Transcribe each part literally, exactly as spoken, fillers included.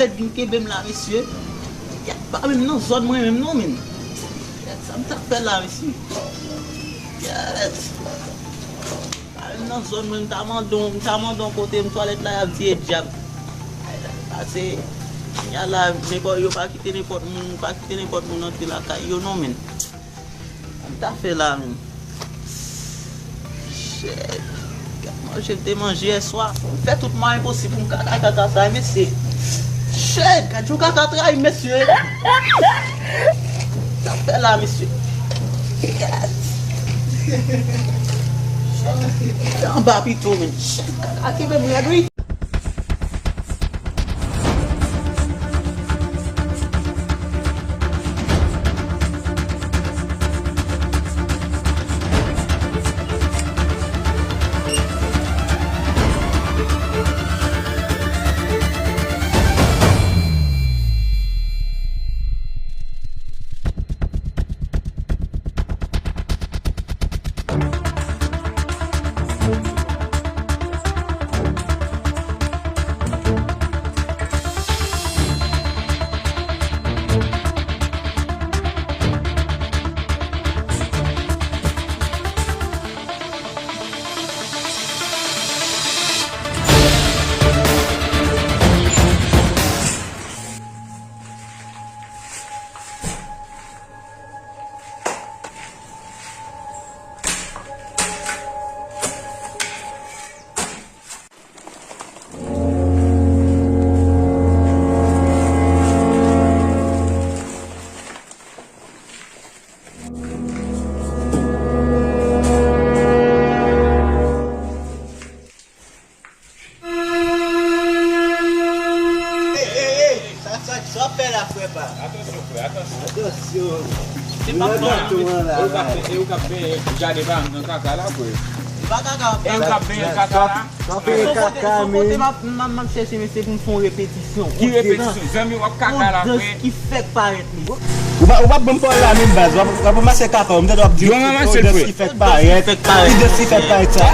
Tèt vin kenbe m la, mesye. Yèt, pa menm nan zòn mwen menm non, men. Yèt, sa m t ap fè la, mesye. Yèt. Pa menm nan zòn mwen, m ta mande w, m ta mande w kote m twalèt la, y ap di e dyab. Pase, kounye a la, nenpòt, yo pa kite nenpòt moun, pa kite nenpòt moun antre lakay yo non, men. Sa m ta fè la, menm? Shit. Gad manje m te manje yè swa. M fè tout mwayen posib pou m kaka kaka sa, mesye. Shit. Gad yon kaka trayi, mesye. Sa m fè la, mesye. Gad. Shit. Anba pito, menm. Shit. Kaka kenbe m rèd, wi. Ey, ey, ey, sa, sa, sa w ap fè la, frè pa? Atansyon, frè, atansyon. Atansyon. Se pa m nan, e ou k ap, e ou k ap benyen jaden pa m nan kaka la, frè. Se pa kaka w ap fè. E ou k ap benyen kaka la. Sa w fè kaka, men. Kote m ap, m ap, m ap chèche mesye pou m fè yon repetisyon. Ki repetisyon? Zanmi w ap kaka la, frè. Yon dans ki fèk parèt, mesye. Ou pa, ou pa ban m pawòl la menm baz. W ap, w ap ranmase kaka w. M tande w ap di yon dans ki fèk parèt. Ki dans ki fèk parèt sa?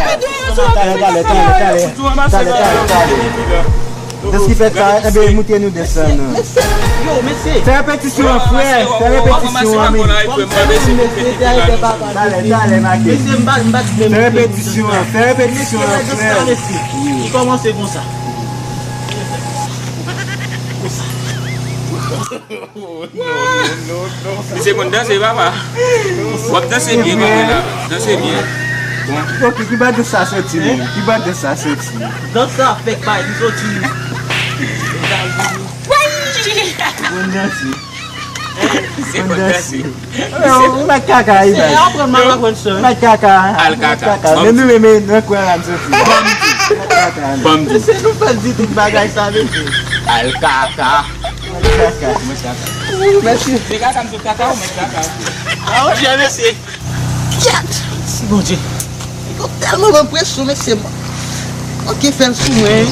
Talè, talè, talè, talè, talè, talè. Dans ki fèk parèt, enben, montre nou dans sa non. Mesye, yo, mesye. Fè repetisyon an, frè. Fè repetisyon an, men. Talè, talè, make. Fè repetisyon an, fè repetisyon an, frè. Li kòmanse konsa. Konsa. Oh, non, non, non, non. Misye konn danse, papa. W ap danse byen, papa, la. Danse byen. Bon. Ok, ki bò dans sa soti, menm? Ki bò dans sa soti? Dans sa fèk bay, li soti. Konn danse. Misye konn danse. Ou mèt kaka, wi, baz. Aprann, m ap aprann sa. Ou mèt kaka. Al kaka. Men nou, men, men, nan kwen la, m soti. Ban m di. Ban m di. Mesye, nou fè di tout bagay sa, mesye. Al kaka. Al kaka. Ou mèt kaka. Ou mèt kaka. Mesye. Se kaka, m sot kaka, ou mèt kaka. A, monchè, mesye. Kyèt! Si Bondye. Yo tèlman ban m presyon, mesye, m manke fè l sou mwen.